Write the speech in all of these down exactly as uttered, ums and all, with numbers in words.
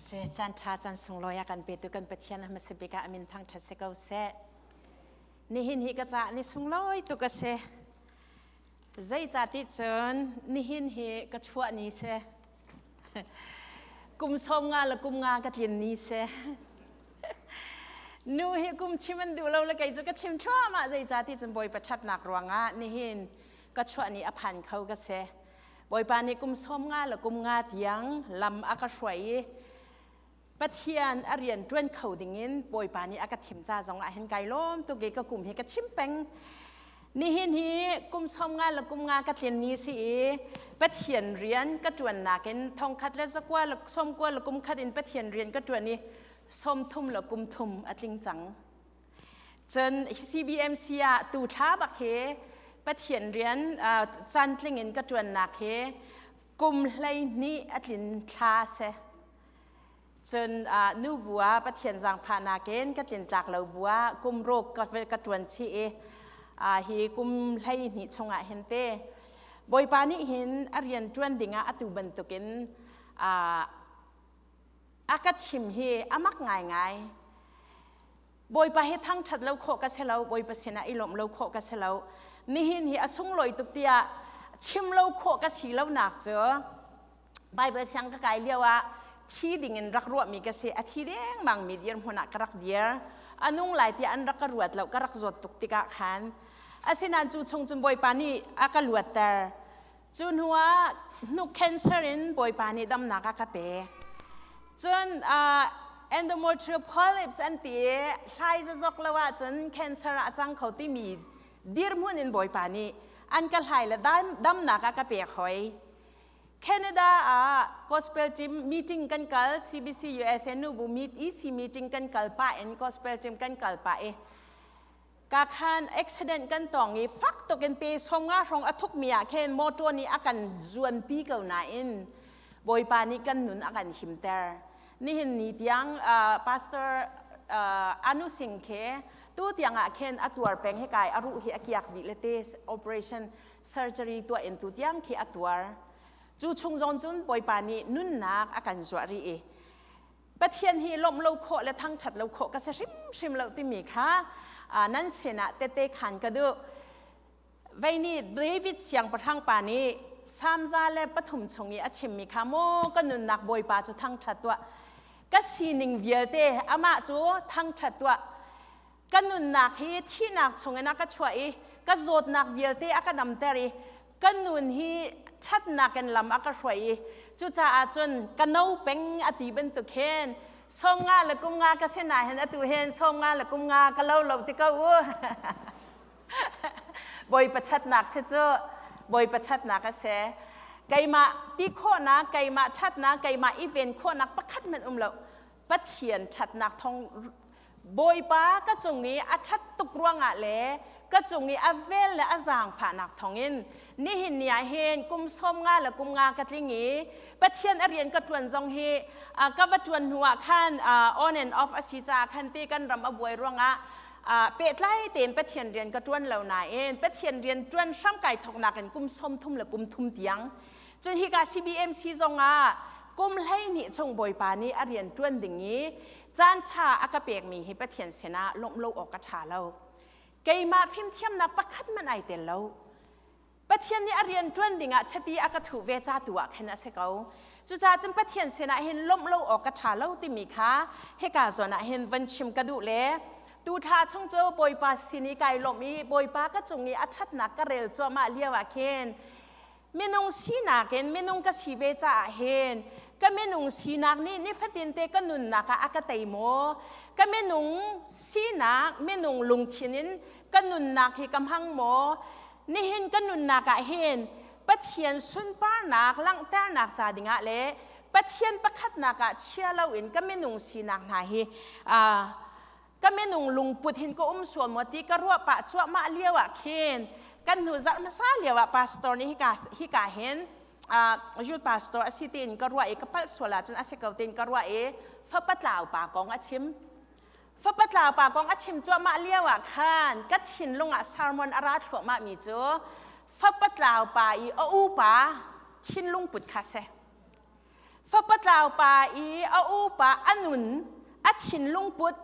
Caan ṭha caan sunglawi a kan petu kan Pathian a hmasa bik ah a min thangṭhat si ko seh. Nihin hi ka caah ni sunglawi tuk a si. Zeicah ti cun nihin hi ka chuah ni si. Kum sawm nga le kum nga ka tlin ni si. Nu hi kum chim an duh lo le kei cu ka chim thluahmah, zeicah ti cun Bawipa ṭhatnak ruangah nihin ka chuah ni a phan kho ka si. Bawipa nih kum sawm nga le kum nga tiang lam a ka hruai i Pathian a rian ṭuan kho dingin Bawipa nih a ka thim ca zongah hin kaa lawm tuk i ka kum hi ka chim peng. Nihin hi kum sawm nga le kum nga ka tlin ni si i Pathian rian ka ṭuan nakin thongkhat le zakua le sawmkua le kum khat in Pathian rian ka ṭuan i sawmthum le kum thum a tling cang. Cun C B M C ah tu thla bak hi Pathian rian, aa, caan tling in ka ṭuannak hi kum hleihnih a tlin thla a si. Cun, aa, nu bu ah Pathian zaangfahnak in ka tlin tlak lo bu ah kum ruk ka, ka ṭuan chih i, aa, hi kum hleihnih chungah hin te Bawipa nih hin a rian ṭuan dingah atu bantukin, aa, a ka chim hi a mak ngaingai. Bawipa hi thangṭhat lo khawh ka si lo, Bawipa sinah i lawmh lo khawh ka si lo. Nihin hi a sunglawi tuk tiah chim lo khawh ka si lonak cu Baibal siang ka kai lio ah thi dingin rak ruahmi ka si, a thi dengmangmi dirhmun ah ka rak dir. A nung lai tiah an rak ka ruat lo, ka rak zawt tuk tikah khan. Asinain cu chung cun Bawipa nih a ka luatter. Cu hnuah hnuk cancer in Bawipa nih damnak a ka pek. Cun, aa, endometrial polyps an ti i hlai zazok lo ahcun cancer ah a cang kho timi dirhmun in Bawipa nih an ka hlai le dam, damnak a ka pek hoi. Canada ah gospel team meeting kan kal, C B C U S A nu bu meet, E C meeting kan kal pah in gospel team kan kal pah i Ka khan accident kan tong i fak tuk in pe sawmnga hrawng a thukmi ah khin motor nih a kan zuanpi ko nain Bawipa nih kan nun a kan himter. Nihin ni tiang, aa, Pastor, aa, Anu Singh khi tu tiang ah khin a tuar peng hi kai a ruh hi a kiak dih le te operation surgery tuah in tu tiang khi a tuar. Cu chung zong cun Bawipa nih nunnak a kan zuah rih i Pathian hi lawmh lo khawh le thangṭhat lo khawh ka si hrimhrim lo timi kha, aa, nan sinah tete khan ka duh. Veini David siangpahrang pa nih Psalm za le pathum chung i a chimmi kha maw ka nunnak Bawipa cu thangṭhat tuah. Ka sining vialte amah cu thangṭhat tuah. Ka nunnak hi thihnak chungin a ka chuah i ka zawtnak vialte a ka damter i ka nun hi ṭhatnak in lam a ka hruai i cucaah cun ka no peng a ti bantuk hin sawmnga le kum nga ka si nain atu hin sawmnga le kum nga ka lo lo ti ko u. Bawipa ṭhatnak si cu Bawipa ṭhatnak a si. Keimah ti khawhnak, keimah ṭhatnak, keimah i ven khawhnak pakhat hmanh um lo. Pathian ṭhatnak thawng Bawipa ka cung i a ṭhat tuk ruangah le ka cung i a vel le a zaangfahnak thawngin nihin ni ah hin kum sawmnga le kum nga ka tling i Pathian a rian ka ṭuan zong hi, aa, ka va ṭuan hnu ah khan, aa, on and off a si caah khan te kan ram a buai ruangah, aa, pehtlai tein Pathian rian ka ṭuan lo nain Pathian rian ṭuan hram kai thawknak in kum sawmthum le kum thum tiang Cun hika C B M C zongah kum hleihnih chung Bawipa nih a rian ṭuan ding i caan ṭha a ka pekmi hi Pathian sinah lawmh lo awk ka ṭha lo. Keimah fimthiamnak pakhat hmanh aa tel lo. Pathian nih a rian ṭuan dingah chati a ka thuh ve ca tu ah khin a si ko. Cucaah cun Pathian sinah hin lawmh lo awk ka ṭha lo timi kha hika zawn ah hin van chim ka duh le tu thla chung cu Bawipa sin i kaa lawmh i Bawipa ka cung i a ṭhatnak ka rel cuahmah lio ah khin Minung sinak in minung ka si ve caah hin ka minung sinak nih nifatin te ka nunnak ah a ka tei maw? Ka minung sinak, minung lungthin in ka nunnak hi ka hmang maw? Nihin ka nunnak ah hin Pathian sunparnak langhternak ca dingah le Pathian pakhatnak ah chia loin ka minung sinak hna hi, aa, ka minung lungput hin ka um sual maw ti ka ruah pah cuahmah lio ah khin kan hnu zarh hmasa lio ah pastor nih hika, hika hin, aa, youth pastor a si tiin ka ruah i ka palh sual ahcun a si ko tiin ka ruah i fapa tlau pa kong a chim. Fapa tlau pa kong a chim cuahmah lio ah khan ka thinlung ah sermon a ra thluahmahmi cu fapa tlau pa i a upa thinlung put kha si. Fapa tlaupa i a upa a nun, a thinlung put,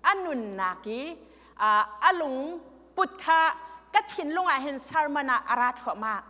a nunnak i, aa, a lungput kha ka thinlung ah hin sermon ah a ra thluahmah.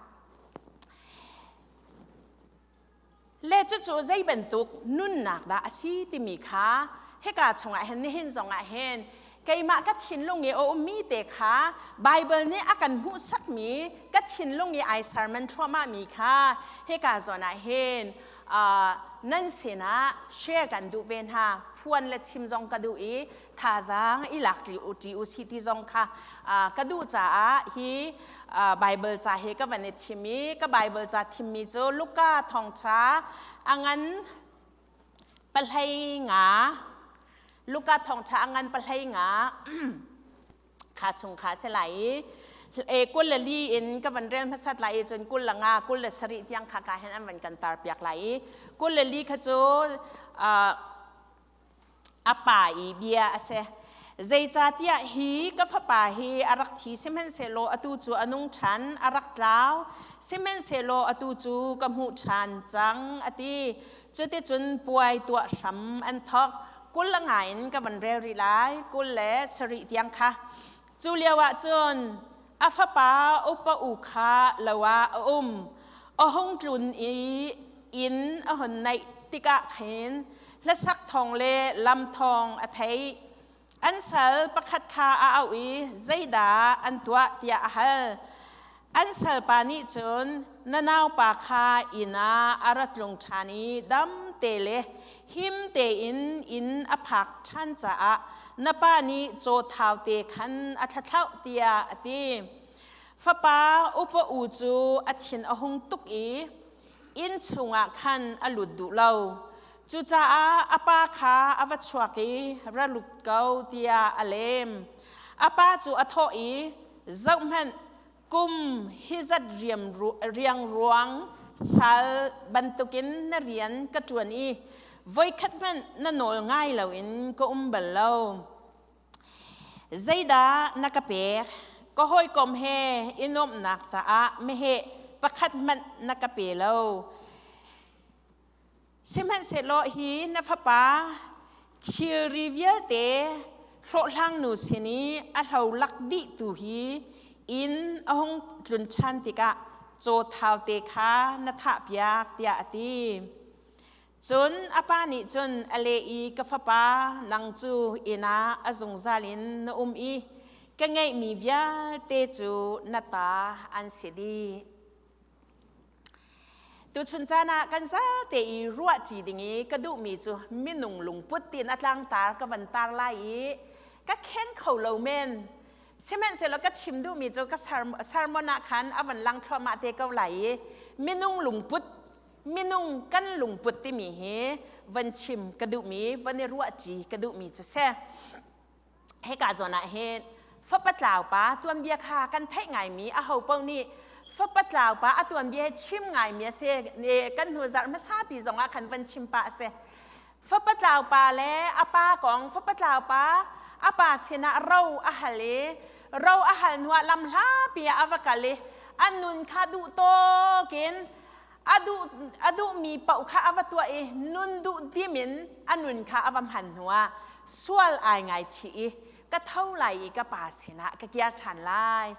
Le cucu zei bantuk nunnak dah a si timi kha hika chungah hin, nihin zongah hin keimah ka thinlung i a ummi te kha Bible nih a kan hmuhsakmi ka thinlung i ai sermon thluahmahmi kha hika zawn ah hin, aa, nan sinah share kan duh ve hna. Phuan le chim zong ka duh i, thazaang i lak ṭi u, ṭi u sih ti zong kha, aa, ka duh caah hi, aa, Bible ca hi ka van i thim i, ka Bible ca thimmi cu Luka thawngṭha a ngan pahlei nga, Luka thawngṭha a ngan pahlei nga, kha chung kha a si lai i, e, kul le li in ka van rel hmasat lai i, cun kul le nga, kul le sarih tiang kha ka hin an van kan tarpiak lai i, kul le li kha cu, aa, a pa i bia a si. Zeicahtiah hi ka fapa hi a rak thi, sihmanhsehlaw atu cu a nung ṭhan, a rak tlau, sihmanhsehlaw atu cu ka hmuh ṭhan cang, a ti. Cuticun puai tuah hram an thawk. Kul le nga in ka van rel rih lai, kul le sarih tiang kha. Cu lio ah cun a fapa upa u kha lo ah a um. A hung tlun i inn a hun naih tikah khin hlasak thawng le lam thawng a theih. An sal pakhat kha a auh i, zeidah an tuah tiah a hal. An salpa nih cun, na naupa kha inn ah a ra tlung ṭhan i, dam te le him tein inn a phak ṭhan caah na pa nih cawthau te khan a thlatlauh, tiah a ti. Fapa upa u cu a thin a hung tuk i, inn chungah khan a lut duh lo. Cucaah a pa kha a va chuak i, ra lut ko, tiah a lem. A pa cu a thawh i, zohhmanh, kum hi zat riam ru-, riangruang sal bantukin na rian ka ṭuan i, voikhat hmanh na nawl ngai loin ka um bal lo. Zeidah na ka pek? Ka hawikom he i nuamhnak caah meheh pakhat hmanh na ka pe lo. Sihmanhsehlaw hi na fapa thilri vialte hlawhhlangnu sin i a hlolak dihtu hi inn a hung tlun ṭhan tikah cawthau te kha na thahpiak, tiah a ti. Cun a pa nih cun a leh i, ka fapa, nang cu inn ah a zungzal in na um i ka ngeihmi vialte cu na ta an si dih. Tuchun caan ah kan zate i ruahṭi ding i ka duhmi cu minung lungput tiin a tlangtar ka van tar lai i ka khen kho lo men. Sihmanhsehlaw ka chim duhmi cu ka serm-, sermon ah khan a van lang thluahmah te ko lai i minung lungput, minung kan lungput timi hi van chim ka duhmi, van i ruahṭi ka duhmi cu si. Hika zawn ah hin fapa tlaupa tuanbia kha kan theih ngaimi, aho paoh nih fapa tlaupa a tuanbia hi chim ngaimi a si. Kan hnu zarh hmasa pi zongah khan van chim pah a si. Fapa tlaupa le a pa kong, fapa tlaupa a pa sinah ro a hal i, ro a hal hnuah lam hlapi ah a va kal i, a nun kha duh tawk in, a duh, a duhmi paoh kha a va tuah i, nun duh dim in a nun kha a va hman hnuah sual ai ngaichih i, ka tho lai i ka pa sinah ka kir ṭhan lai.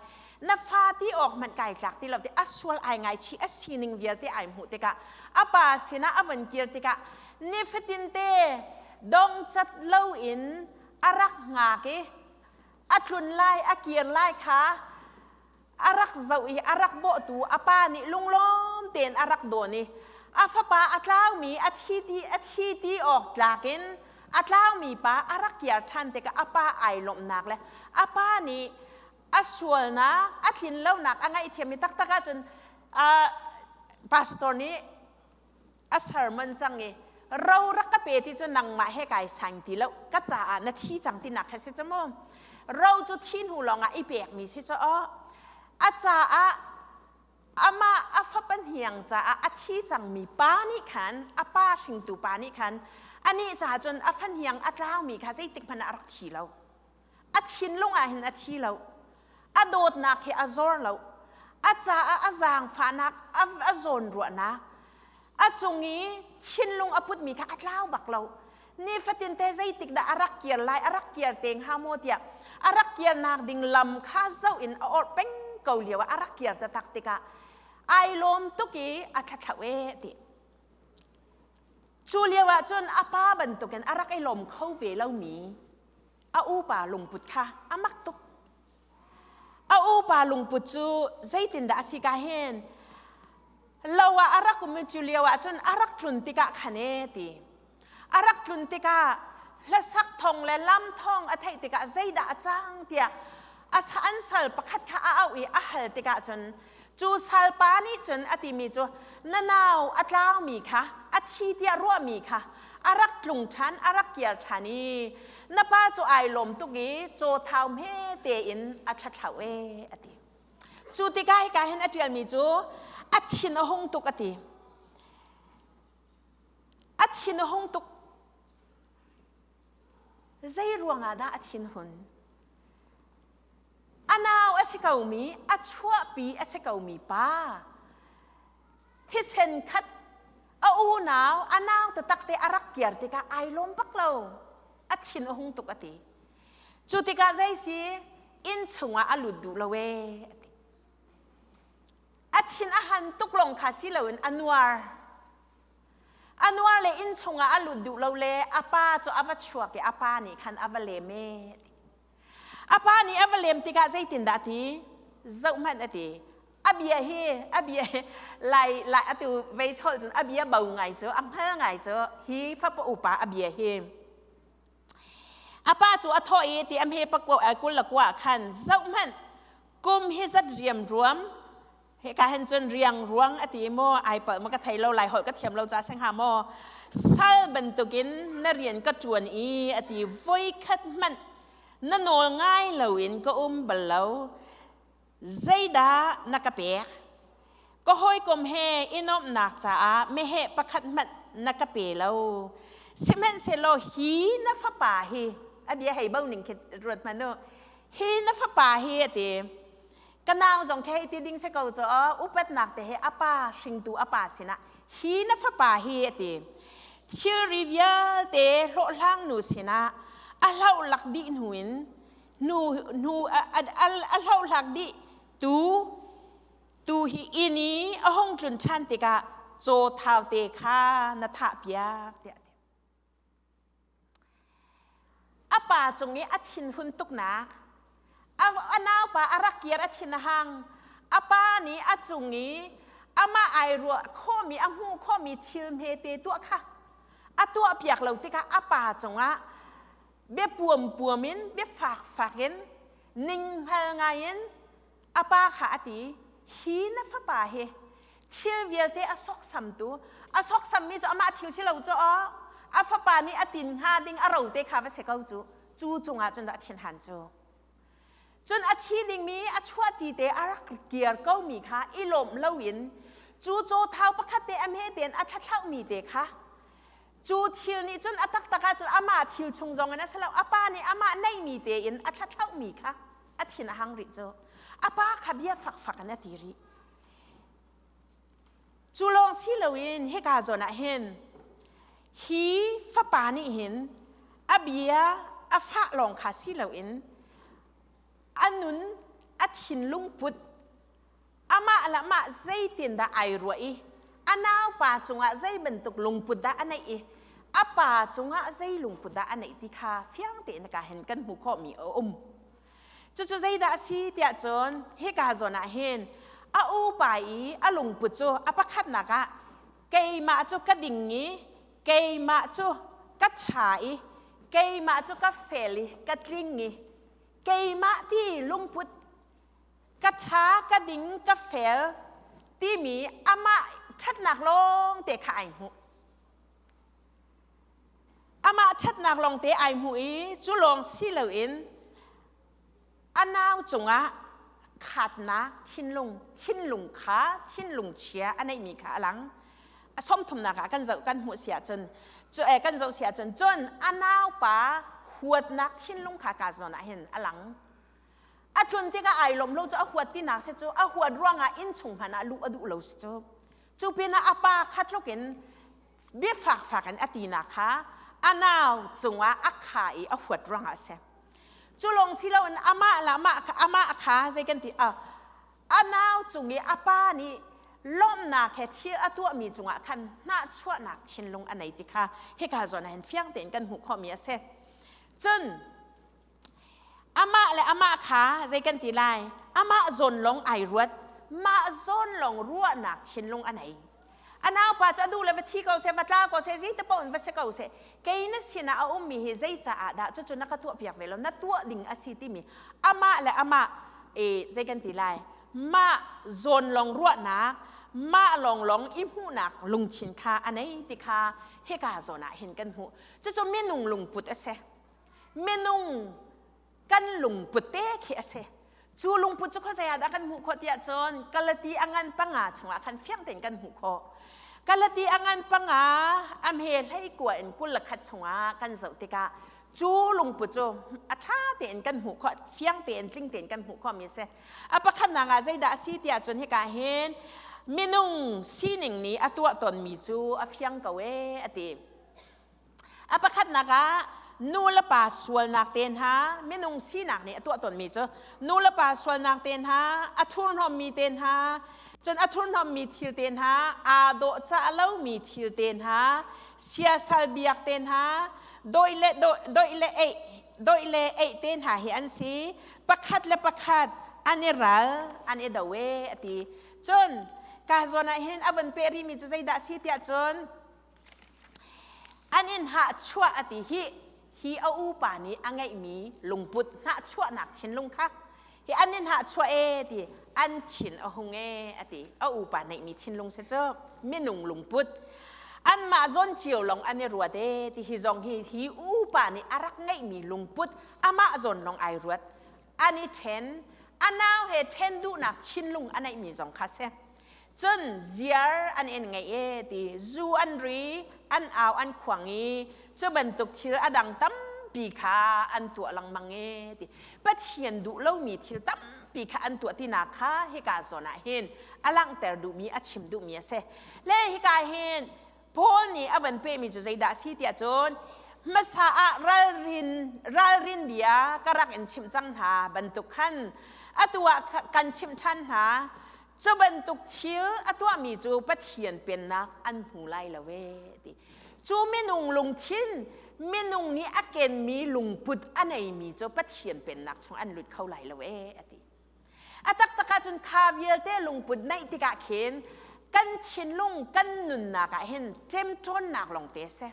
Na fa ti awk hmanh kai tlak ti lo ti, a sual ai ngaichih a sining vialte ai hmuh tikah a pa sinah a van kir tikah nifatin te dongcat lo in a rak ngak i, a tlun lai, a kir lai kha a rak zoh i a rak bawhtu a pa nih lunglawm tein a rak dawn i, a fapa a tlaumi, a thi ti, a thi ti awk tlak in a tlaumi pa a rak kir ṭhan tikah a pa ai lawmhnak le a pa nih a sualnak, a tlin lonak a ngaihthiammi taktak ahcun, aa, pastor nih a sermon cang i, ro rak ka pe ti cu nangmah he kai sang ti lo, ka caah na thi cang tinak he si cu mu. Ro cu thih hnu lawngah i pekmi si cu aw. A caah amah a fapa hniang caah a thi cangmi pa nih khan, a pa hringtu pa nih khan, anih caah cun a fahniang a tlaumi kha zeitik hmanh ah a rak thi lo. A thinlung ah hin a thi lo. A dawtnak hi a zor lo. A caah a zaangfahnak, a, a zawnruahnak, A cung i thinlung a putmi kha a tlau bak lo. Nifatin te zeitik dah a rak kiar lai, a rak kiar teng ha maw tiah a rak kiar nak ding lam kha zoh in a orh peng ko lio ah a rak kiar taktak tikah ai lawm tuk i a thathauh e ti. Cu lio ah cun a pa bantukin a rak i lawm kho ve lomi a upa lungput kha a mak tuk. A upa lungput cu zeitindah a si ka hin? Lo ah a rak um i cu lio ah cun a rak tlun tikah khan e ti. A rak tlun tikah hlasak thong le lam thong a theih tikah zeidah a cang tiah a sa an sal pakhat kha a auh i a hal tikah cun cu salpa nih cun a timi cu, "Na nau a tlaumi kha, a thi tiah ruahmi kha a rak tlung ṭhan, a rak kiar ṭhan i na pa cu ai lawm tuk i cawthau hme tein a thathauh e," a ti. Cu tikah hika hin a ṭialmi cu, "A thin a hung tuk," a ti. "A thin a hung tuk." Zei ruangah dah a thin hun? A nau a si komi, a chuahpi a si komi pa thisen khat a unau, a nau taktakte a rak kiar tikah ai lawm bak lo. "A thin a hung tuk," a ti. Cu tikah zei si? "Inn chungah a lut duh lo e," a ti. A thin a han tuk lawng kha si loin a nuar. A nuar le inn chungah a lut duh lo le a pa cu a va chuak i a pa nih khan a va lem e, a ti. A pa nih a va lem tikah zeitindah a ti? "Zohhmanh," a ti. "A bia hi, a bia hi." Lai, lai a tu vei holh cun a bia bo ngai cu, a hngal ngai cu, hi fapa upa a bia hi. A pa cu a thawh i ti a hme pakua, a kul le kua ah khan, "Zohhmanh, kum hi zat riamruam, hi ka hen cun riangruang a ti maw, ai palh maw ka thei lo, Laiholh ka thiam lo ca seng ha maw, sal bantukin na rian ka ṭuan i," a ti, "voikhat hmanh na nawl ngai loin ka um bal lo. Zeidah na ka pek? Ka hawikom he i nuamhnak caah meheh pakhat hmanh na ka pe lo. Sihmanhsehlaw hi na fapa hi," a bia hei bo ning khi ruat hmanh uh, "hi na fapa hi," a ti. "Ka nau zong khi hei ti ding si ko cu, aw, upatnak te he a pa hringtu a pa sinah hi na fapa hi," a ti. "Thilri vialte hlawhhlangnu sinah a hlohlak dih hnu in, hnu, hnu, a, a, a, a hlohlak dih tu, tu hi inn i a hung tlun ṭhan tikah cawthau te kha na thahpiak," tiah a ti. A pa cung i a thin hun tuknak, a, a naupa a rak kiar a thin a hang, a pa nih a cung i amah ai ruah khawhmi, a hmuh khawhmi thil hmete tuah kha a tuahpiak lo tikah a pa cungah bia puampuam in, bia fakfak in, ning hngal ngai in, a pa kha a ti, "Hi na fapa hi, thil vialte a soksamtu, a soksammi cu amah thil si lo cu, aw, a fapa nih a tin hnga ding a rote kha va si ko cu, cu cungah cun dah a thin han cu." Cun a thi dingmi a chuahṭite a rak kiar komi kha i lawmh loin cu cawthau pakhatte a hme tein a thathlauhmi te kha, cu thil nih cun a taktak ah cun amah thil chung zongin a si lo, a pa nih amah neihmi tein a thathlauhmi kha a thin a hang rih cu, a pa kha bia fakfak in a ti rih. Cu lawng si loin hika zawn ah hin hi fapa nih hin a bia a fah lawng kha si loin a nun, a thin lungput, amah le amah zeitindah ai ruah i a naupa cungah zei bantuk lungput dah a neih i a pa cungah zei lungput dah a neih ti kha fiang tein ka hin kan hmu khawhmi a um. Cucu zeidah a si tiah cun hika zawn ah hin a upa i a lungput cu a pakhatnak ah, "Keimah cu ka ding i keimah cu ka ṭha i keimah cu ka fel i ka tling i keimah," ti lungput, "Ka ṭha, ka ding, ka fel," timi amah ṭhatnak lawngte kha ai hmuh. Amah ṭhatnak lawngte ai hmuh i cu lawng si loin a nau cungah khatnak thinlung, thinlung kha, thinlung chia a neihmi kha a lang. A sawmthumnak ah kan zoh, kan hmuh si ahcun, cu, eh, kan zoh si ahcun, cun a naupa huatnak thinlung kha ka zawn ah hin a lang. A tlun tikah ai lawmh lo cu a huat tinak si cu, a huat ruangah innchung hmanh ah luh a duh lo si cu. Cu pinah a pa khat lukin biafakfak in a tinak kha a nau cungah a kha i a huat ruangah a si. Cu lawng si loin amah le amah, amah kha zei kan ti, a, a nau cung i a pa nih lawmhnak he thil a tuahmi cungah khan hnahchuahnak thinlung a nei ti kha hika zawn ah hin fiang tein kan hmuh khawhmi a si. Cun amah le amah kha zei kan ti lai, amah zawn lawng aa ruat, mah zawn lawng ruahnak thinlung a nei. A naupa cu a duh le va thi ko seh, va tlau ko seh, zei te paoh in va si ko seh, kei na sinah a ummi hi zei caah dah cucu na ka tuahpiak ve lo, na tuah ding a si timi amah le amah, e, zei kan ti lai, mah zawn lawng ruahnak, mah lawnglawng i hmuhnak lungthin kha a nei ti kha hika zawn ah hin kan hmuh. Cucu minung lungput a si. Minung kan lungput te khi a si. Cu lungput cu khuazei ah dah kan hmuh khawh tiah cun Galati a ngan panga chungah khan fiang tein kan hmuh khawh. Galati a ngan panga a hme hleikua in kul le khat chungah kan zoh tikah cu lungput cu a ṭha tein kan hmuh khawh, fiang tein, tling tein kan hmuh khawhmi a si. A pakhatnak ah zeidah a si tiah cun hika hin minung sining nih a tuah tawnmi cu a fiang ko e a ti. A pakhatnak ah nu le pa sualnak te hna, minung sinak nih a tuah tawnmi cu nu le pa sualnak te hna, a thurhnawmmi te hna, cun a thurhnawmmi thil te hna, aa dawhcah lomi thil te hna, siasal biak te hna, doih le, doih, doih le eih, doih le eih te hna hi an si. Pakhat le pakhat an i ral, an i do e a ti. Cun ka zawn ah hin a vun peh rihmi cu zeidah a si tiah cun, an in hnahchuah a ti hi, hi a upa nih a ngeihmi lungput hnahchuahnak thinlung kha. Hi an in hnahchuah e ti, an thin a hung e a ti, a upa neihmi thinlung si cu, minung lungput. Anmah zawn cio lawng an i ruat e ti, hi zong hi, hi upa nih a rak ngeihmi lungput, amah zawn lawng aa ruat. An i ṭhen, a nau he ṭhen duhnak thinlung a neihmi zong kha si. Cun ziar an in ngeih e ti, zu an ri, an au an khuang i, cu bantuk thil a dang tampi kha an tuah lengmang e ti. Pathian duh lomi thil tampi kha an tuah tinak kha hika zawn ah hin a langhter duhmi, a chim duhmi a si. Le hika hin Paul nih a van pehmi cu zeidah a si tiah cun, hmasa ah ralrin, ralrin bia ka rak in chimh cang hna bantuk khan atu ah kha-, kan chimh ṭhan hna. Cu bantuk thil a tuahmi cu Pathian pennak an hmu lai lo e, a ti. Cu minung lungthin, minung nih a kenmi lungput a neimi cu Pathian pennak chung an lut kho lai lo e, a ti. A taktak ahcun kha vialte lungput neih tikah khin kan thinlung, kan nunnak ah hin ṭemṭawnnak lawngte a si.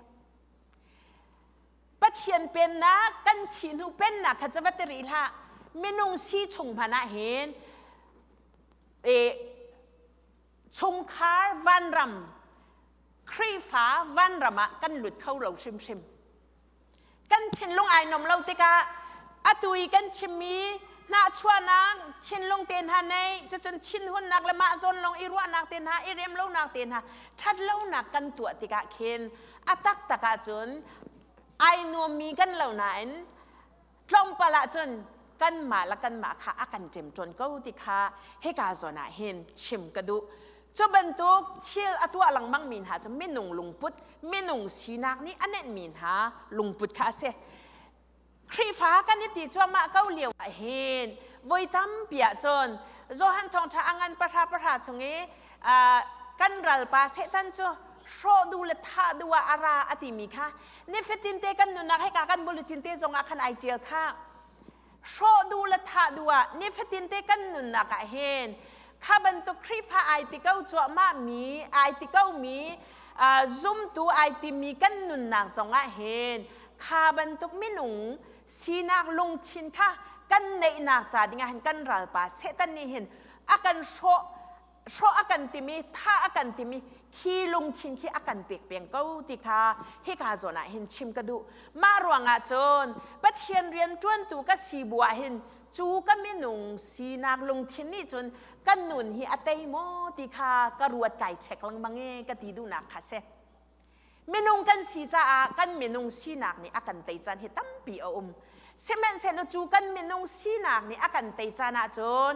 Pathian pennak, kan thih hnu pennak kha cu va ti rih hlah. Minung si chung hmanh ah hin, eh, chungkhar vanram, Khrihfa vanram ah kan lut kho lo hrimhrim. Kan thinlung aa nuam lo tikah atu i kan chimmi hnahchuahnak thinlung te hna neih, cucun thinhunnak le mah zawn lawng i ruahnak te hna, i remlonak te hna, ṭhatlonak kan tuah tikah khin a taktak ahcun aa nuammi kan lo nain, tlawmpal ahcun kanmah le kanmah kha a kan ṭemṭawn ko ti kha hika zawn ah hin chim ka duh. Cu bantuk thil a tuah lengmangmi hna cu minung lungput, minung sinak nih a neihmi hna lungput kha a si. Khrihfa kan i ti cuahmah ko lio ah hin voi tampi ahcun Johan Thawngṭha a ngan pahra pahra chung i, aa, kan ralpa Satan cu hrawh duh le thah duh ah a ra a timi kha nifatin te kan nunnak, hika kan bulletin te zongah khan aa ṭial kha. Hrawh duh le thah duh ah nifatin te kan nunnak ah hin kha bantuk Khrihfa aa ti ko cuahmahmi, aa ti komi, aa, zumtu aa timi kan nunnak zongah hin kha bantuk minung sinak lungthin kha kan neihnak ca dingah hin kan ralpa Satan nih hin a kan hrawh, hrawh a kan timi, thah a kan timi, khi lungthin khi a kan pek peng ko ti kha hika zawn ah hin chim ka duh. Mah ruangah cun Pathian rianṭuantu ka si bu ah hin cu ka minung sinak lungthin nih cun ka nun hi a tei maw ti kha ka ruat kai check lengmang e ka ti duhnak kha si. Minung kan si caah kan minung sinak nih a kan tei caan hi tampi a um. Sihmanhsehlaw cu kan minung sinak nih a kan tei caan ahcun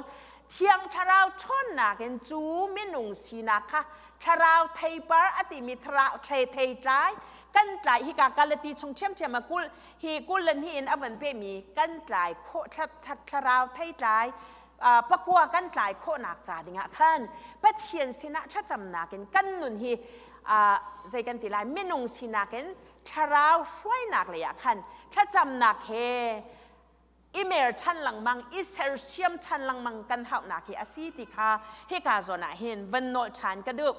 Thiang Thlarau ṭhawnnak in cu minung sinak kha Thlarau theipar a timi thlarau thei, theitlai, kan tlai hi ka Galati chung ṭhiamṭhiam a kul, hi kul le hni in a van pehmi kan tlai khawh thla, thla, thlarau theitlai, aa, pakua kan tlai khawhnak ca dingah khan Pathian sinah thlacamnak in kan nun hi, aa, zei kan ti lai, minung sinak in thlarau hruainak lei ah khan thlacamnak he i mer ṭhan lengmang, i sersiam ṭhan lengmang kan hauhnak hi a si ti kha hika zawn ah hin van nawlh ṭhan ka duh.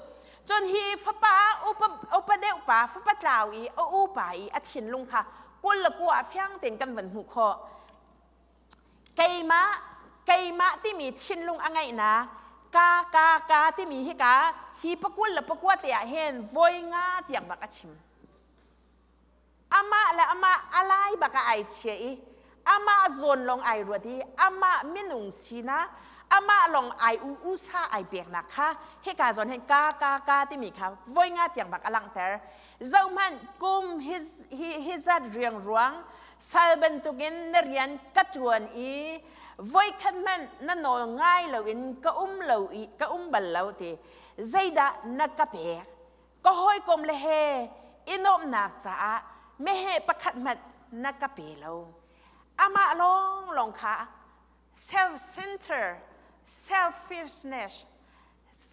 Cun hi fapa, upa, upa deuhpa, fapa tlau i a upa i a thinlung kha kul le kua ah fiang tein kan van hmuh khawh. Keimah, keimah timi thinlung a ngeihnak, ka, ka, ka timi hika, hi pakul le pakua te ah hin voi nga tiang bak a chim. Amah le amah a lai bak a ai chia i, amah zawn lawng ai ruat i, amah minung sinak, amah lawng ai u, usa ai peknak kha, hika zawn hin ka, ka, ka timi kha voi nga tiang bak a langhter. Zohhmanh kum hi, hi, hi zat riangruang sal bantukin na rian ka ṭuan i, voikhat hmanh na nawl ngai loin ka um lo i, ka um bal lo ti. Zeidah na ka pek? Ka hawikom le he i nuamhnak caah meheh pakhat hmanh na ka pe lo. Amah lawnglawng kha self-centered, selfishness,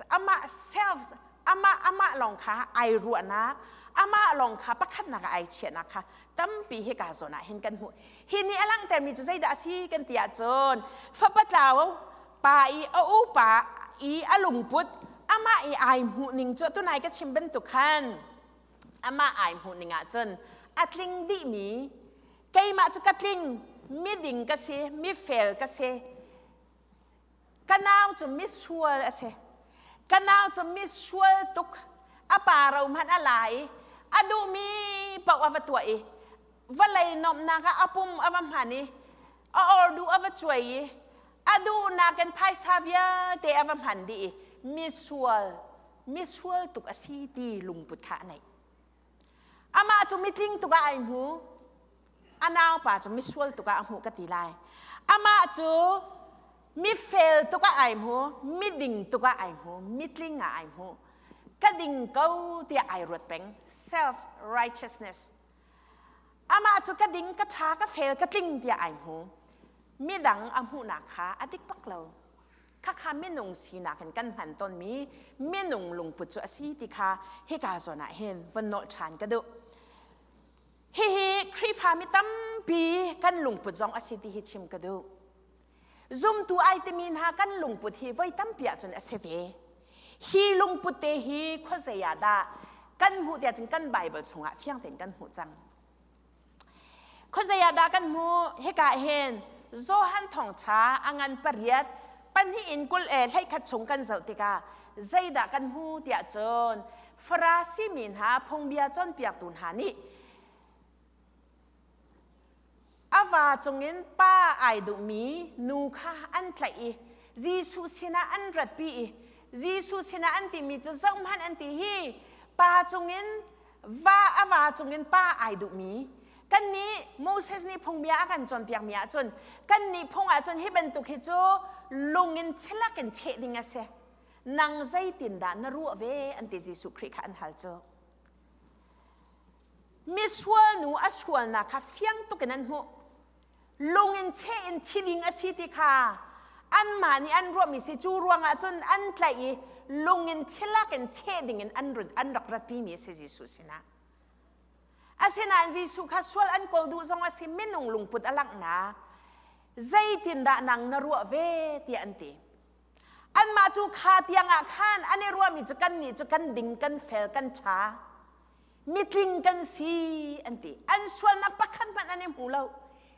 amah self, amah, amah lawng kha ai ruahnak, amah lawng kha pakhatnak a ai chiahnak kha tampi hika zawn ah hin kan hmuh. Hi nih a langhtermi cu zeidah a si kan ti ahcun, fapa tlau pa i a upa i a lungput, amah i ai hmuh ning cu tunai ka chim bantuk khan amah ai hmuh ning ahcun a tling dihmi, keimah cu ka tling, miding ka si, mifel ka si. Ka nau cu misual a si. Ka nau cu misual tuk. A pa ro hmanh a la i, a duhmi paoh a va tuah i, vawlei nuamhnak ah a pum a va hman i, a ordu a va cuai i, a duhnak in phaisa vialte a va hman dih i, misual, misual tuk a si ti lungput kha a neih. Amah cu mitling tuk ah ai hmu, a naupa cu misual tuk ah a hmuh ka ti lai. Amah cu mifel tuk ah ai hmu, miding tuk ah ai hmu, mitling ah ai hmu. Ka ding ko tiah ai ruat peng, self-righteousness. Amah cu ka ding, ka ṭha, ka fel, ka tling tiah ai hmu. Midang a hmuhnak kha a dik bak lo. Khakha minung sinak in kan hman tawnmi minung lungput cu a si ti kha hika zawn ah hin van nawlh ṭhan ka duh. Hihi Khrihfami tampi kan lungput zong a si ti hi chim ka duh. Zumtu ai timi hna kan lungput hi voi tampi ahcun a si ve. Hi lungput te hi khuazei ah dah kan hmuh tiah cun kan Baibal chungah fiang tein kan hmuh cang. Khuazei ah dah kan hmuh? Hika hin Johan thawngṭha a ngan pariat, pahnih in kul, eh, hleikhat chung kan zoh tikah zeidah kan hmu tiah cun Farasi mi hna, phungbia cawnpiaktu hna nih a va cungin pa ai duhmi nu kha an tlaih i, Jesuh sinah an ratpi i, Jesuh sinah an timi cu zohhmanh an ti hi, pa cungin va, a va cungin pa ai duhmi. Kannih Moses nih phungbia a kan cawnpiakmi ahcun, kannih phung ahcun hi bantuk hi cu lungin chilak in cheh ding a si. Nang zeitindah na ruah ve? An ti Jesuh Khrih kha an hal cu. Misual nu a sualnak kha fiang tukin an hmuh. Lungin cheh in thi ding a si ti kha anmah nih an ruahmi si. Cu ruangah cun an tlaih i lungin chilak in cheh dingin an run, an rak ratpimi a si Jesuh sinah. Asinain Jesuh kha sual an kawl duh zong a si, minung lungput a langhnak. Zeitindah nang na ruah ve? Tiah an ti. Anmah cu kha tiangah khan an i ruahmi cu kannih cu kan ding, kan fel, kan ṭha, mitling kan si, an ti. An sualnak pakhat hmanh an i hmu lo.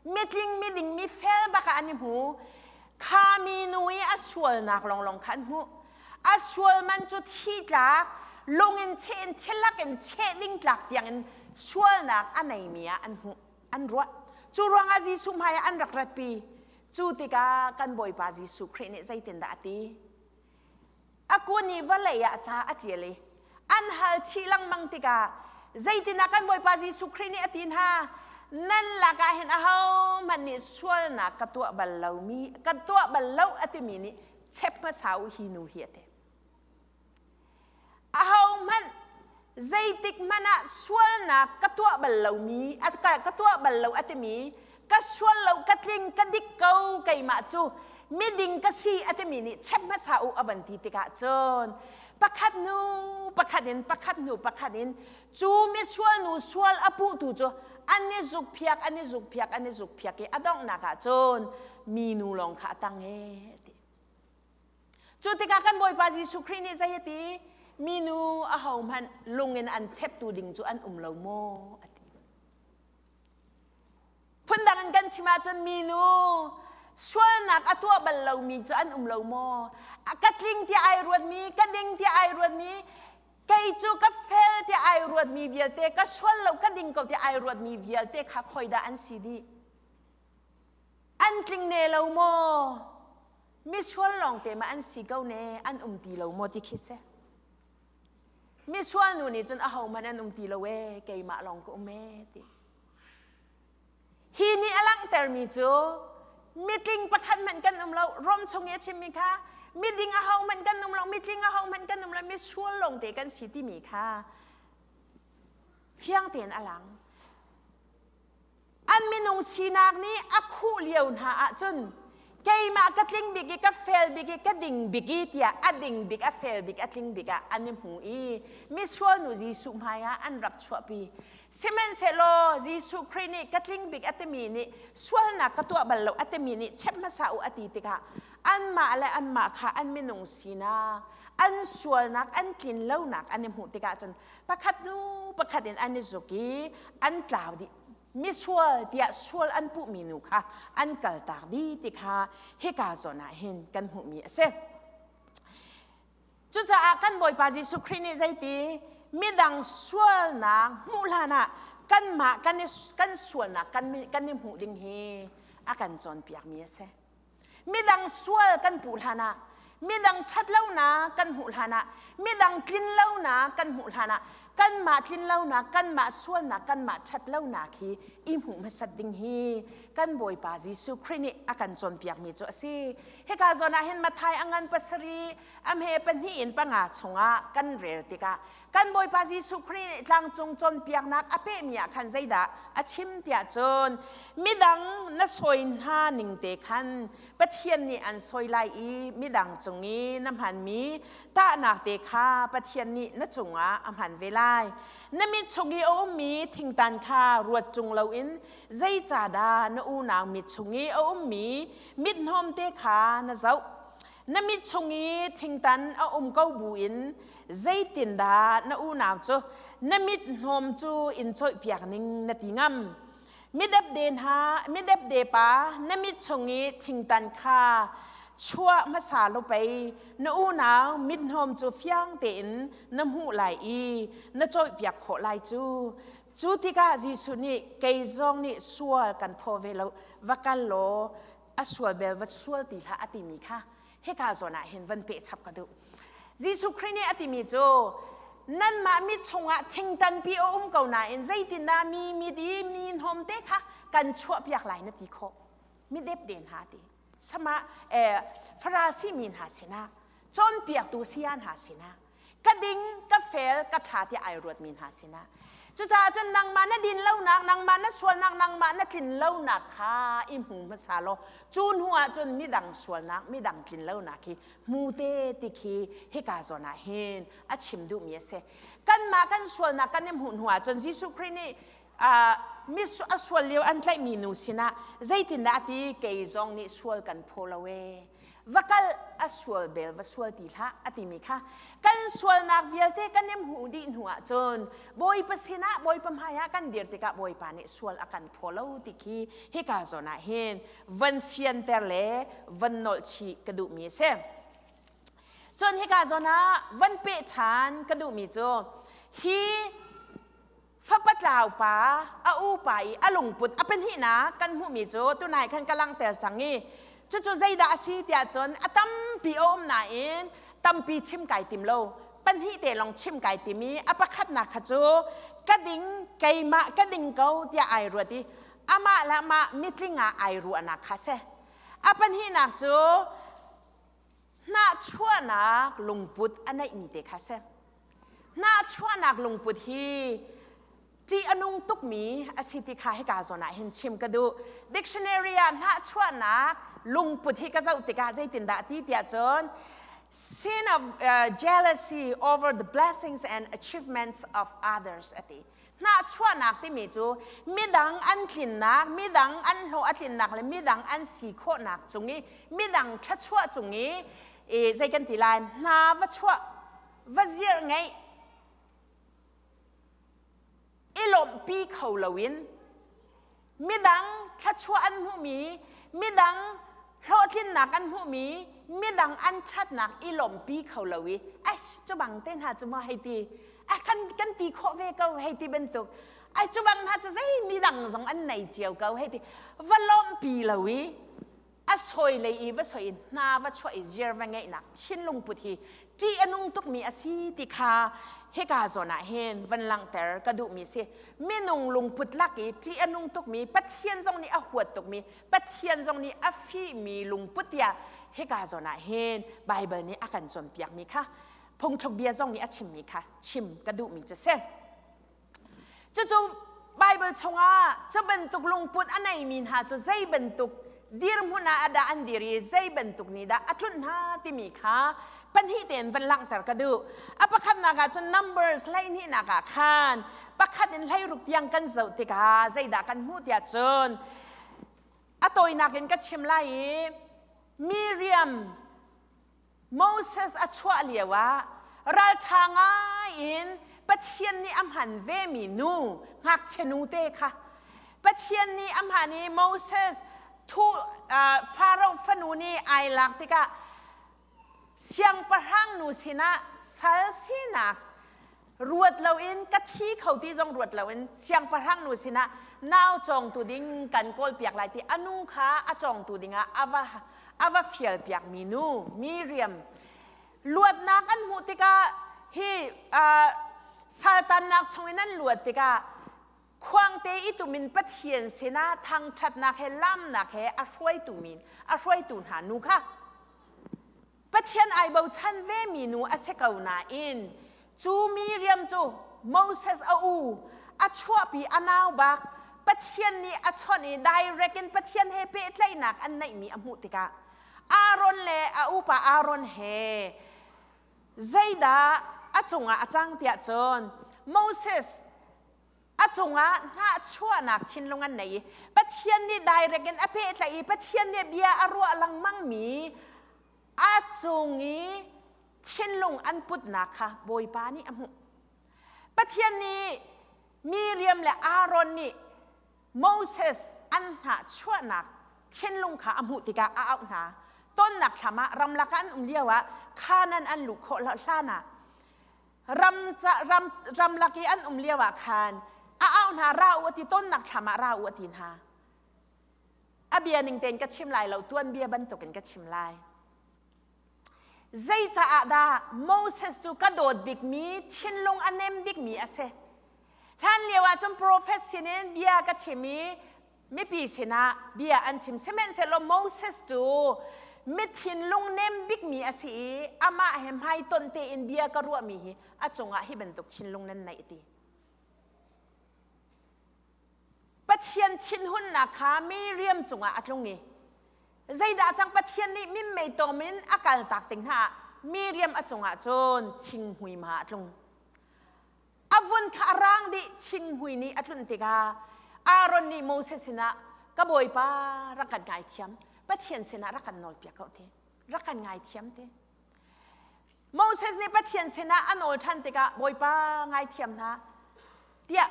Mitling, miding, mifel bakah an i hmu. Kha minu i a sualnak lawnglawng kha an hmuh. A sual man cu thihtlak, lungin cheh in, chilak in cheh dingtlak tiangin sualnak a neimi ah an hmuh, an ruah. Cu ruangah Jesuh hmaiah an rak ratpi. Cu tikah kan Bawipa Jesuh Khrih nih zeitindah a ti? A kun i vawlei ah ca a ṭial i an hal chih lengmang tikah, zeitindah kan Bawipa Jesuh Khrih nih a ti hna? Nan lakah hin ahohmanh nih sualnak ka tuah bal lomi, ka tuah bal lo a timi nih chep hmasa u hi nu hi, a ti. Ahohmanh, zeitik hmanah sualnak ka tuah bal lo mi, a, ka, ka tuah bal lo a timi, ka sual lo, ka tling, ka dik ko keimah cu miding ka si a timi nih chep hmasa uh a van ti tikah cun, pakhat hnu pakhat in, pakhat hnu pakhat in, cu misual nu sual a puhtu cu an i zuk phiak, an i zuk phiak, an i zuk phiak i a donghnak ah cun minu lawng kha a tang e, a ti. Cu tikah kan Bawipa Jesuh Khrih nih zei a ti? Minu ahohmanh lung in an cheptu ding cu an um lo maw? A ti. Phundang in kan chim ahcun minu sualnak a tuah bal lomi cu an um lo maw? A, ka tling tiah aa ruatmi, ka ding tiah aa ruatmi, kei cu ka fel tiah aa ruatmi vialte, ka sual lo, ka ding ko tiah aa ruatmi vialte kha khoidah an si dih? An tling ne lo maw? Misual lawngte mah an si ko ne, an um ti lo maw ti khi si. Misual nu nih cun ahohmanh an um ti lo e, keimah lawng ka um e, ti. Hi nih a langhtermi cu, mitling pakhat hmanh kan um lo, Rom chung i a chimmi kha, miding ahohmanh kan um lo, mitling ahohmanh kan um lo, misual lawngte kan si timi kha fiang tein a lang. An minung sinak nih a khuh lio hna ahcun, keimah ka tling bik i, ka fel bik i, ka ding bik i, tiah a ding bik, a fel bik, a tling bik ah an i hmu i, misual nu Jesuh hmaiah an rak chuahpi. Sihmanhsehlaw, Jesuh Khrih nih ka tling bik a timi nih, sualnak ka tuah bal lo a timi nih chep hmasa uh a ti tikah, anmah le anmah kha an minung sinak, an sualnak, an tlin lonak an i hmuh tikah cun, pakhat hnu pakhat in an i zuk i, an tlau dih. Misual tiah sual an puhmi nu kha an kaltak dih ti kha hika zawn ah hin kan hmuhmi a si. Cucaah kan Bawipa Jesuh Khrih nih zeiti, midang sualnak hmuh hlanah kanmah kan i, kan sualnak kan, kan i hmuh ding hi a kan cawnpiakmi a si. Midang sual kan puh hlanah, midang ṭhat lonak kan hmuh hlanah, midang tlin lonak kan hmuh hlanah, kanmah tlin lonak, kanmah sualnak, kanmah ṭhat lonak hi i hmuh hmasat ding hi kan Bawipa Jesuh Khrih nih a kan cawnpiakmi cu a si. Hika zawn ah hin Matthai a ngan pasarih, a hme pahnih in panga chungah kan rel tikah, kan Bawipa Jesuh Khrih nih tlangcung cawnpiaknak a pehmi ah khan zeidah a chim tiah cun, midang na sawi hna ning te khan Pathian nih an sawi lai i, midang cung i na hmanmi tahnak te kha Pathian nih na cungah a hman ve lai. Na mit chung i a ummi thingtan kha ruat cung loin, zeicahdah na unau mit chung i a ummi mithnawm te kha na zoh? Na mit chung i thingtan a um ko buin, zeitindah na unau cu na mithnawm cu in cawihpiak ning na ti ngam? Midepde hna, midepde pa, na mit chung i thingtan kha chuah hmasa lo pei, na unau mithnawm cu fiang tein na hmuh lai i na cawihpiak khawh lai cu. Cu tikah Jesuh nih, "Kei zong nih sual kan phaw ve lo, va kal law, a sual bel va sual ti hlah," a timi kha hika zawn ah hin van pehchap ka duh. Jesuh Khrih nih a timi cu, "Nanmah mit chungah thingtanpi a um ko nain, zeitindah mi mit i mi hnawmte kha kan chuahpiak lai na ti khawh? Midepde hna," a ti. Sama, eh, Farasi mi hna sinah, cawnpiaktu saya hna sinah, ka ding, ka fel, ka ṭha tiah aa ruatmi hna sinah. Cucaah cun nangmah na din lonak, nangmah na sualnak, nangmah na tlin lonak kha i hmu hmasa law, cu hnu ahcun midang sualnak, midang tlin lonak hi hmu te ti khi hika zawn ah hin a chim duhmi a si. Kanmah kan sualnak kan i hmuh hnu ahcun Jesuh Khrih nih, aa, mi su-, a sual lio an tlaihmi nu sinah zeitindah a ti, "Kei zong nih sual kan phaw lo e. Va kal, a sual bel va sual ti hlah," a timi kha kan sualnak vialte kan i hmuh dih hnu ahcun Bawipa sinah, Bawipa hmaiah kan dir tikah Bawipa nih sual a kan phaw lo ti khi hika zawn ah hin van fianter le van nolh chih ka duhmi a si. Cun hika zawn ah van peh ṭhan ka duhmi cu hi fapa tlau pa, a upa i a lungput a pahnihnak kan hmuhmi cu tunai khan ka langhter cang i, cucu zeidah a si tiah cun a tampi a um nain tampi chim kai tim lo. Pahnih te lawng chim kai tim i, a pakhatnak kha cu ka ding, keimah ka ding ko tiah aa ruat i, amah le amah mitling ah aa ruahnak kha si. A pahnihnak cu hnahchuahnak lungput a neihmi te kha si. Hnahchuahnak lungput hi ṭih a nung tukmi a si ti kha hika zawn ah hin chim ka duh. Dictionary ah hnahchuahnak lungput hi ka zoh tikah zeitindah a ti tiah cun, sin of uh, jealousy over the blessings and achievements of others a ti. Hnahchuahnak timi cu midang an tlinnak, midang an hlawh a tlinnak le midang an si khawhnak cung i midang thluachuah cung i, i zei kan ti lai, hna va chuah, va zirh ngeih, i lawmhpi kho loin midang thluachuah an hmuhmi, midang hlawhtlinnak an hmuhmi, midang an ṭhatnak i lawmhpi kho lo i, "Ai, cubang te hna cu maw hei ti, ai, kan, kan ti khawh ve ko," hei ti bantuk. "Ai, cubang hna cu zei midang zong an nei cio ko," hei ti, va lawmhpi lo i, a sawi lei i va sawi in hna va chuah i zir va ngeihnak thinlung put hi ṭih a nung tukmi a si ti kha hika zawn ah hin van langhter ka duhmi si. Minung lungput lak i ṭih a nung tukmi, Pathian zong nih a huat tukmi, Pathian zong nih a fihmi lungput tiah hika zawn ah hin Baibal nih a kan cawnpiakmi kha, phungthluk bia zong nih a chimmi kha chim ka duhmi cu si. Cucu Baibal chungah cu bantuk lungput a neimi hna cu zei bantuk dirhmun ah a dah an dir i zei bantuk nih dah a tlunh hna timi kha pahnih tein van langhter ka duh. A pakhatnak ah cun Numbers hleihnihnak ah khan pakhat in hleiruk tiang kan zoh tikah zeidah kan hmuh tiah cun a tawinak in ka chim lai i Miriam Moses a chuah lioah ralṭha ngai in Pathian nih a hman vemi nu, ngakchia nu te kha Pathian nih a hman i Moses thu, aa, Faro fanu nih aa lak tikah siangpahrang nu sinah sal sinak ruat loin, ka thi kho ti zong ruat loin, siangpahrang nu sinah nau cawngtu ding kan kawlpiak lai ti a nu kha a cawngtu dingah a va, a va fialpiakmi nu, Miriam. Luatnak an hmuh tikah hi, aa, saltannak chungin an luat tikah khuangte i tumin Pathian sinah thangṭhatnak he, lamnak he a hruaitu mi, a hruaitu hna nu kha Pathian aa bochan vemi nu a si ko nain, cu Miriam cu Moses a u, a chuahpi a nau bak, Pathian nih a chawnh i direct in Pathian he pehtlaihnak an neihmi a hmuh tikah, Aaron le a upa Aaron he zeidah a cungah a cang tiah cun, Moses a cungah hnahchuahnak thinlung an nei i, Pathian nih direct in a pehtlaih i, Pathian nih bia a ruah lengmangmi a cung i thinlung an putnak kha Bawipa nih a hmuh. Pathian nih Miriam le Aaron nih Moses an hnahchuahnak thinlung kha a hmuh tikah a auh hna. Tonnak thlam ah ramlak ah an um lioah Khanaan an luh khawh hlan ah ram ca-, ram, ramlak i an um lioah khan a auh hna, "Ra u," a ti, tonnak thlam ah "Ra u," a ti hna. A bia ning tein ka chim lai lo, tuanbia bantukin ka chim lai. Zeicah ah dah Moses cu ka dawt bikmi, thinlung a nem bikmi a si? Hlan lio ahcun profet sinin bia ka chim i mipi sinah bia an chim. Sihmanhsehlaw Moses cu mi thinlung nem bikmi a si i, amah he hmaiton tein bia ka ruahmi hi a cungah hi bantuk thinlung nan neih, a ti. Pathian thinhunnak kha Miriam cungah a tlung i, zeidah cang Pathian nih minmei tawmin a kaltak tik hna ah Miriam a cungah cun thinghmuihma a tlung. A vun kha a rang dih, thinghmui nih a tlunh tikah Aaron nih Moses sinah, "Ka bawipa, rak kan ngaithiam, Pathian sinah rak kan nawlpiak ko," a ti. "Rak kan ngaithiam," a ti. Moses nih Pathian sinah a nawl ṭhan tikah, "Bawipa, ngaithiam hna," tiah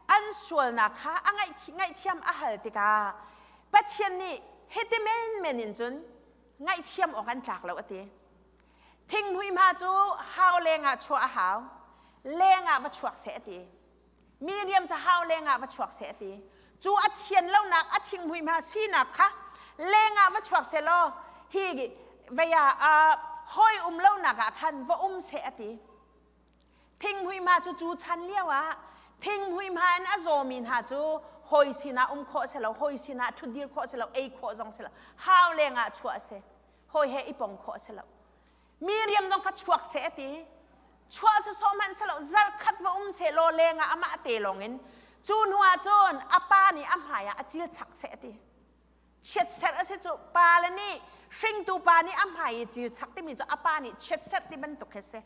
an sualnak kha a ngaih-, ngaihthiam a hal tikah Pathian nih, "Hiti menmen in cun ngaihthiam awk an tlak lo," a ti. Thinghmuihma cu hau lengah chuah a hau, lengah va chuak seh, a ti. Miriam cu hau lengah va chuak seh, a ti. Cu a thian lonak, a thinghmuihma sinak kha lengah va chuak seh law, hi vei ah, aa, hawi um lonak ah khan va um seh, a ti. Thinghmuihma cu cu chan lio ah thinghmuihma in a zawmi hna cu hawi sinah um khawh a si lo, hawi sinah ṭhutdir khawh a si lo, ei khawh zong a si lo, hau lengah chuah a si, hawi he i pong khawh a si lo. Miriam zong kha chuak seh, a ti. Chuah sawsawh hmanh si lo, zarh khat va um seh law lengah amah a te lawngin, cu hnuah cun a pa nih a hmaiah a cil chak seh a ti. Chiatserh a si cu, pa le nih, hringtu pa nih a hmai i cil chak timi cu a pa nih chiatserh ti bantuk khi a si.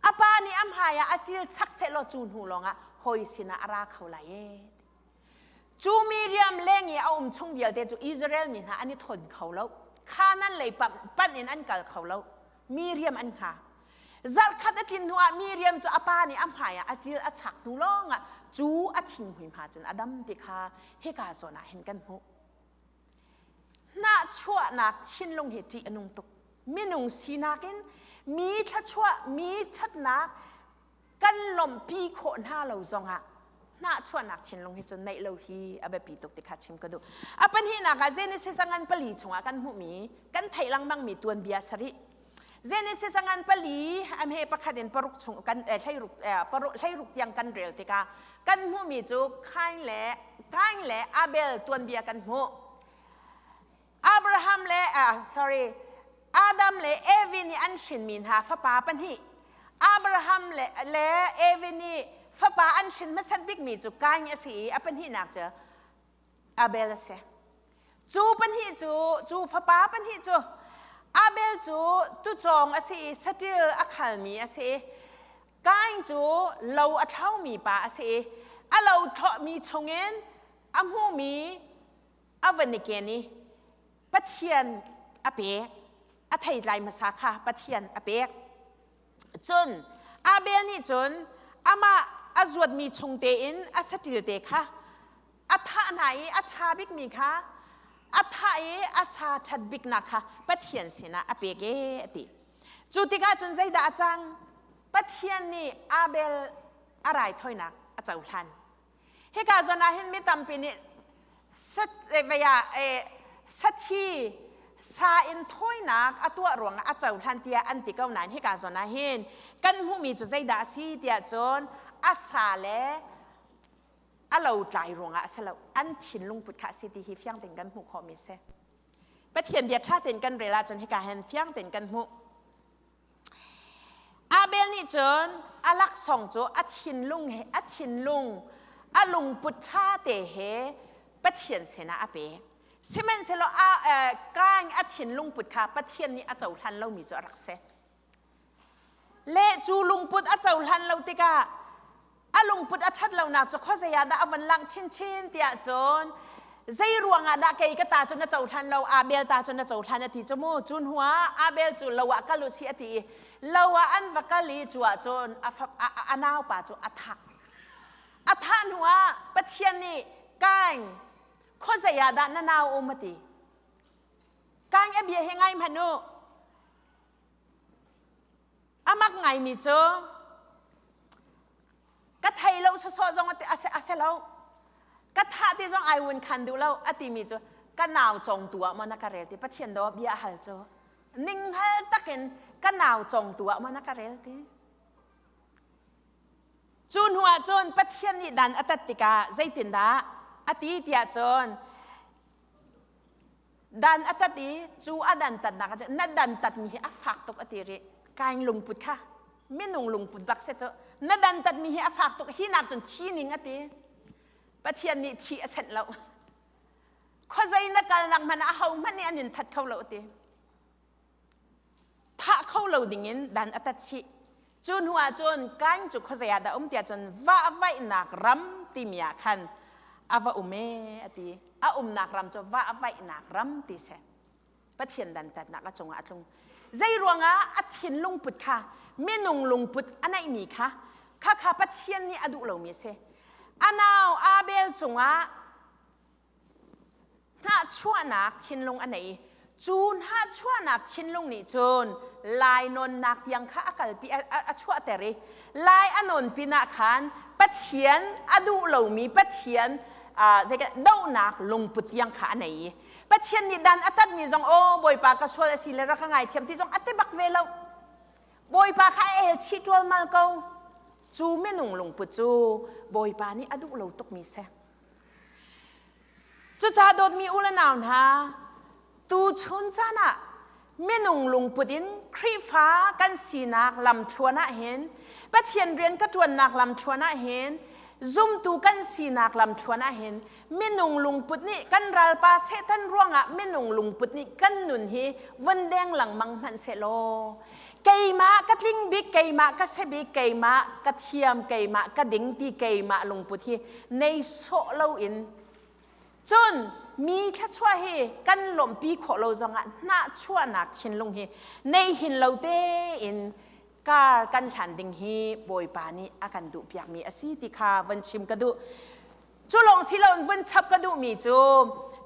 A pa nih a hmaiah a cil chak seh law cu hnu lawngah hawi sinah a ra kho lai e. Cu Miriam leng i a um chung vialte cu Israel mi hna an i thawn kho lo. Khanaan lei pam-, panh in an kal kho lo. Miriam an hnga. Zarh khat a tlin hnuah Miriam cu a pa nih a hmaiah a cil a chak hnu lawngah cu a thing hmuihma cun a dam ti kha hika zawn ah hin kan hmuh. Hnahchuahnak thinlung hi ṭih a nung tuk. Minung sinak in mi thluachuah, mi ṭhatnak kan lawmhpi khawh hna lo zongah hnahchuahnak thinlung hi cu neih lo hi a biapi tuk ti kha chim ka duh. A pahnihnak ah Genesis a ngan pali chungah kan hmuhmi, kan theih lengmangmi tuanbia sarih. Genesis a ngan pali, a hme pakhat in paruk chung kan, eh, hleiruk, eh, paruk, hleiruk tiang kan rel tikah kan hmuhmi cu Kain le, Kain le Abel tuanbia kan hmuh. Abraham le, ah, sorry, Adam le Evi nih an hrinmi hna fapa pahnih. Abraham le, le Evi nih fapa an hrin hmasat bikmi cu Kain a si i a pahnihnak cu Abel a si. Cu pahnih cu, cu fapa pahnih cu, Abel cu tucawng a si i saṭil a khalmi a si i, Kain cu lo a thlaumi pa a si i, a lo thlawhmi chungin a hmuhmi a van i ken i, Pathian a pek, a theitlai hmasa kha Pathian a pek. Cun Abel nih cun amah a zuatmi chung tein a saṭil te kha a thah hna i a ṭha bikmi kha a thah i a sa ṭhat biknak kha Pathian sinah a pek e a ti. Cu tikah cun zeidah a cang? Pathian nih Abel a raithawinak a cohlan. Hika zawn ah hin mi tampi nih sat-, eh, vaya, eh, sathi sa in thawinak a tuah ruangah a cohlan tiah an ti ko nain hika zawn ah hin kan hmuhmi cu zeidah a si tiah cun a sa le a lo tlai ruangah a si lo, an thinlung put kha a si ti hi fiang tein kan hmuh khawhmi a si. Pathian bia ṭha tein kan rel ahcun hika hin fiang tein kan hmuh. Abel nih cun a laksawng cu a thinlung he, a thinlung, a lungput ṭha te he Pathian sinah a pe. Sihmanhsehlaw, a, eh, Kain a thinlung put kha Pathian nih a cohlan lomi cu a rak si. Le cu lungput a cohlan lo tikah, a lungput a ṭhat lonak cu khuazei ah dah a van langh chinchin tiah cun, zei ruangah dah kei ka ta cu na cohlan lo, Abel ta cu na cohlan a ti cu mu. Cu hnuah Abel cu lo ah kal u sih a ti i, lo ah an va kal i, cu ahcun a fa-, a, a, a naupa cu a thah. A thah hnuah Pathian nih, Kain, khuazei ah dah na nau um a ti. Kain a bia hi ngai hmanh u. A mak ngaimi cu, ka thei lo sawsawh zong a ti, a si, a si lo. Ka thah ti zong ai vun khan duh lo, a timi cu, ka nau cawngtu ah maw na ka rel ti, Pathian daw bia a hal cu. Ning hal takin ka nau cawngtu ah maw na ka rel ti. Cu hnuah cun Pathian nih dan a tat tikah zeitindah a ti tiah cun, dan a tat i cu a dantatnak ah cun, na dantatmi hi a fak tuk a ti rih. Kain lungput kha, minung lungput bak si cu, na dantatmi hi a fak tuk, hi nak cun thi ning a ti. Pathian nih thih a senh lo. Khuazei na kalnak hmanh ah aho hmanh nih an in that kho lo a ti. Thah kho lo dingin dan a tat chih. Cu hnuah cun Kain cu khuazei ah dah um tiah cun vahvaihnak ram timi ah khan a va um e a ti. A umnak ram cu vahvaihnak ram ti si. Pathian dantatnak a cungah a tlung. Zei ruangah a thinlung put kha, minung lungput a neihmi kha, kha kha Pathian nih a duh lomi a si. A nau Abel cungah hnahchuahnak thinlung a nei i, cu hnahchuahnak thinlung nih cun lainawnnak tiang kha a kalpi, a, a, a chuahter i, lai a nawnpi nak khan Pathian a duh lomi Pathian, aa, zei ka, dohnak lungput tiang kha a nei i, Pathian nih dan a tatmi zong, aw, Bawipa ka sual a si le rak ka ngaithiam ti zong a ti bak ve lo. Bawipa kha a el chih ṭual mal ko. Cu minung lungput cu Bawipa nih a duh lo tukmi si. Cucaah dawtmi u le nau hna, tuchun caan ah Minung lungput in Khrihfa kan sinak lamthluan ah hin, Pathian rian ka ṭuannak lamthluan ah hin, zumtu kan sinak lamthluan ah hin, minung lungput nih kan ralpa Satan ruangah minung lungput nih kan nun hi vun deng langmang hmanh sehlaw, keimah ka tling bik, keimah ka sia bik, keimah ka thiam, keimah ka ding ti keimah lungput hi nei sawh loin, cun mi thluachuah hi kan lawmhpi khawh lo zongah hnahchuahnak thinlung hi nei hin lo tein kar kan hlan ding hi Bawipa nih a kan duhpiakmi a si ti kha vun chim ka duh. Cu lawng si loin vun chap ka duhmi cu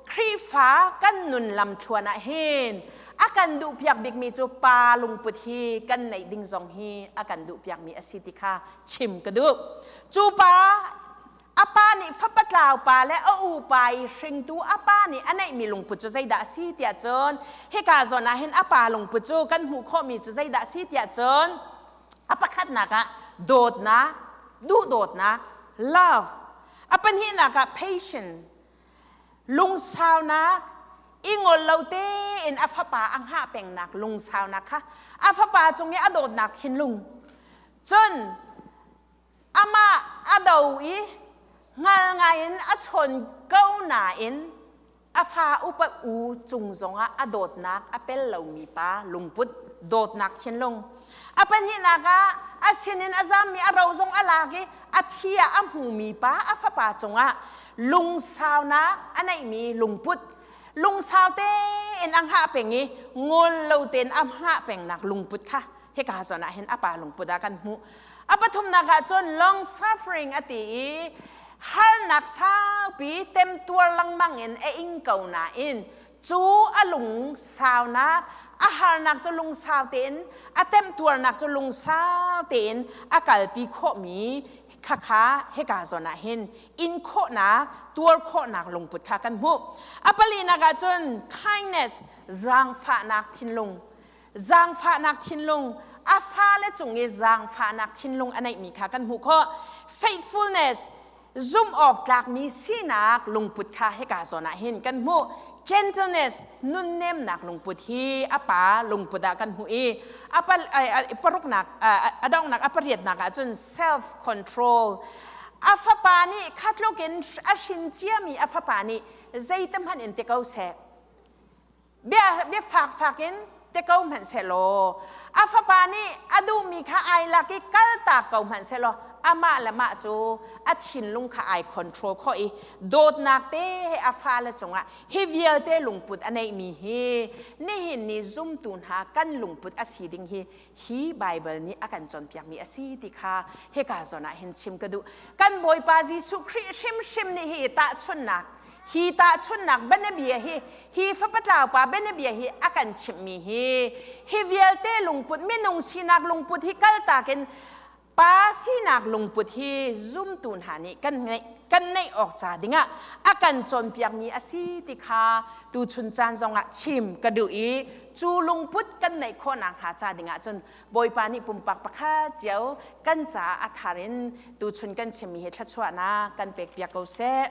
Khrihfa kan nun lamthluan ah hin a kan duhpiak bikmi cu Pa lungput hi kan neih ding zong hi a kan duhpiakmi a si ti kha chim ka duh. Cu pa, a pa nih fapa tlaupa le a upa i hringtu a pa nih a neihmi lungput cu zeidah a si tiah cun, hika zawn ah hin a pa lungput cu kan hmuh khawhmi cu zeidah a si tiah cun, a pakhatnak ah dawtnak, duhdawtnak, love, a pahnihnak ah patience, lungsaunak, i ngol lo tein a fapa a hngah pengnak lungsaunak kha a fapa cung i a dawtnak thinlung. Cun amah a do i hngal ngaiin a chawn ko nain a fa upa u cung zongah a dawtnak a pel lomi pa lungput, dawtnak thinlung. A pahnihnak ah a sin in a zammi a ro zong a lak i a thi ah a hmumi pa a fapa cungah lungsaunak a neihmi lungput. Lungsau tein a hngah peng i ngol lo tein a hngah pengnak lungput kha hika zawn ah hin a pa lungput ah kan hmuh. A pathumnak ah cun long suffering a ti i harnak saupi temtuar langmang in a ing ko nain cu a lungsaunak, a harnak cu lungsau tein, a temtuarnak cu lungsau tein a kalpi khawhmi khakha hika zawn ah hin in khawhnak, tuar khawhnak lungput kha kan hmuh. A palinak ah cun kindness, zaangfahnak thinlung, zaangfahnak thinlung, a fale cung i zaangfahnak thinlung a neihmi kha kan hmuh khawh. Faithfulness, zumh awk tlakmi sinak lungput kha hika zawn ah hin kan hmuh. Gentleness, nunnemnak lungput hi a pa lungput ah kan hmuh i, a pa, a, a, paruknak, a, a, a donghnak, a pariatnak ah cun self control. A fapa nih khatluk in a hrin ciami a fapa nih zeitahmanh in ti ko seh. Bia, bia fakfak in ti ko hmanh sehlaw, a fapa nih a duhmi kha aa lak i kaltak ko hmanh sehlaw, amah le mah cu a thinlung kha aa control khawh i, dawtnak te he a fale cungah hi vialte lungput a neihmi hi nihin ni zumtu hna kan lungput a si ding hi, hi Baibal nih a kan cawnpiakmi a si ti kha hika zawn ah hin chim ka duh. Kan Bawipa Jesuh Khrih hrimhrim nih hi tahchunhnak, hi tahchunhnak bianabia hi, hi fapa tlaupa bianabia hi a kan chimhmi hi. Hi vialte lungput, minung sinak lungput hi kaltak in pa sinak lungput hi zumtu hna nih kan neih, kan neih awk ca dingah a kan cawnpiakmi a si ti kha tuchun caan zongah chim ka duh i, cu lungput kan neih khawh nakhnga ca dingah cun Bawipa nih pumpak pakhat cio kan caah a thar in tuchun kan chimmi hi thluachuahnak kan pekpiak ko seh.